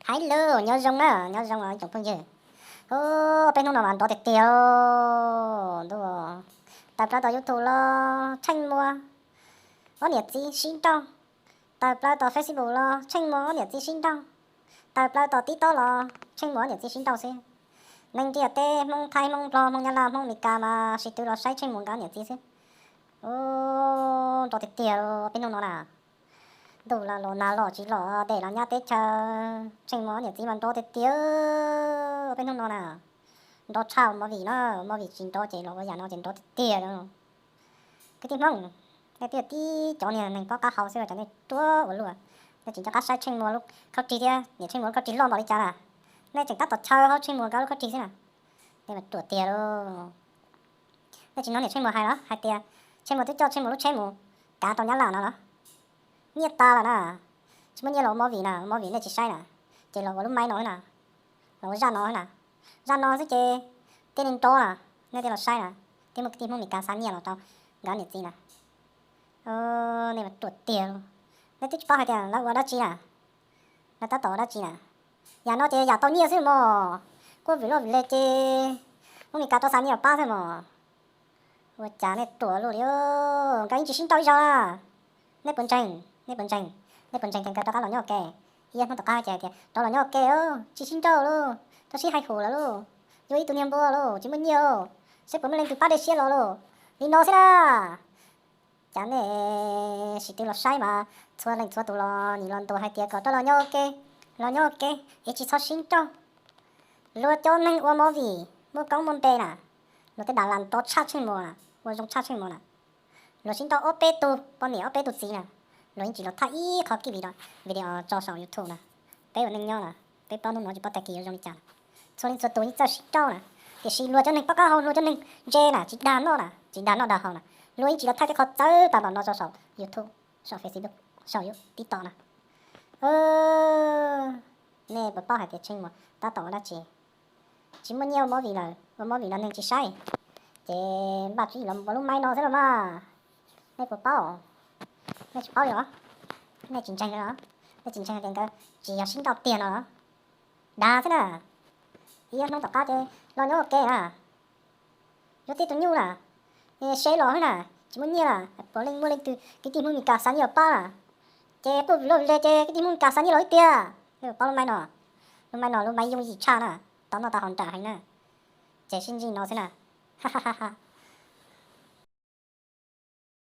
Hello, nyob zoo na, nyob zoo os tsoom phooj ywg. Ua peb hnub no mas nrov tiag tiag ntuj. Tawm plaws tom YouTube los tsheej muag ob niam txiv sib nrauj. Tawm plaws tom Facebook los tsheej muag ob niam txiv sib nrauj. Tawm plaws tom TikTok los tsheej muag ob niam txiv sib nrauj xwb. Neeg ntiaj teb Hmoob Thaib Hmoob Nplog Hmoob Nyab Laj Hmoob Meskas mas sib tw los saib tsheej muag nkawd ob niam txiv xwb. Ua nrov tiag tiag peb hnub no na. Ntuj los los nag los tsis los, dej los nyab teb chaws, tsheej muag ob niam txiv mas nrov tiag tiag peb hnub no na. Nrov tshaj ua movie na, ua movie tsis nrov ces los ua yam no ces nrov tiag tiag. Kwv tij Hmoob, nej twb yog tib cov niag neeg paub qab hau xwb los cov nej ruam ua luaj, nej tsis nco qab saib tsheej muag lub khaub rig thiab niam tsheej muag lub khaub rig loj npaum li cas na. Nej tseem tab tom chaw hauv tsheej muag nkawd lub khaub rig xwb na. Nej mas ruam tiag lauj. Nej tsis hnov niam tsheej muag hais los hais tias tsheej muag twb coj tsheej muag lub tsheb mus kav tau Nyab Laj no los? Nyiaj tas lawm na. Tsis muaj nyiaj los ua movie na, ua movie nej tsis saib na, ces los ua lub maiv no xwb na, los ua zaj no xwb na. Zaj no xwb ces thiaj li nrov na, nej thiaj los saib na, thiaj muaj kwv tij Hmoob Meskas xa nyiaj los rau nkawd niam txiv na. Nej mas ruam tiag lauj. Nej twb tsis paub hais tias lawv ua dab tsi na, lawv tab tom ua dab tsi na. Yam no ces yam tau nyiaj xwb mog, kuj vim loj vim le ces Hmoob Meskas rov xa nyiaj los pab xwb mog. Ua cas nej ruam luaj li, nkawd yeej tsis sib nrauj ib zaug na. Nej puas ntseeg, nej puas ntseeg, nej puas ntseeg tias nkawd rov qab los nyob ua ke? Ib ob hnub tom qab ces hais tias rov los nyob ua ke, tsis sib nrauj lauj, rov sib haim hum lawm lauj, yuav ib tug niag npua lauj, tsis muaj nyiaj lauj, seb puas muaj leej twg pab dej siab los lauj. Li no xwb na. Cas nej sib tw los saib mas txhua leej txhua tus los nim los ntuas hais tias kom rov los nyob ua ke, los nyob ua ke es tsis txhob sib nrauj. Luag cov neeg ua movie muaj koob muaj npe na, luag tej dav las nrov tshaj tsheej muag na, ua zoo tshaj tsheej muag na. Luag sib nrauj ob peb tug poj niam ob peb tug txiv na, luag yeej tsis los thaij ib qho kib video, video tso saum YouTube na. Peb ua neej nyob na, peb paub hnub no tsis paub tag kis yuav zoo li cas na. Txhua leej txhua tus yeej txawj sib nrauj na, tiam sis luag cov neeg paub qab hau, luag cov neeg ntse na, tsis dag noj na, tsis dag noj dag haus na, luag yeej tsis los thaij tej qhov txawv tag npaum no tso saum YouTube, saum Facebook, saum TikTok na. Nej puas paub hais tias tsheej muag tab tom ua dab tsi? Tsis muaj nyiaj ua movie lawm, ua movie los neeg tsis saib, ces npaj tswv yim los ua lub maiv no xwb los mas. Nej puas paub? Nej tsis paub li los? Nej tsis ntseeg li los? Nej tsis ntseeg tias nkawd tsis yog sib nrauj tiag no los? Dag xwb na. Ib ob hnub tom qab ces los nyob ua ke na. Yuav tib tug nyuj na, se los xwb na, tsis muaj nyiaj na. Puav leej muaj leej twg kwv tij Hmoob Meskas xa nyiaj los pab na, ces kuj vim loj vim le ces kwv tij Hmoob Meskas xa nyiaj los ib tiag. Nej puas paub lub maiv no? Lub maiv no lub maiv yooj yim tshaj na, tau noj tau haus nrawm heev na. Ces sib ntsib no xwb na.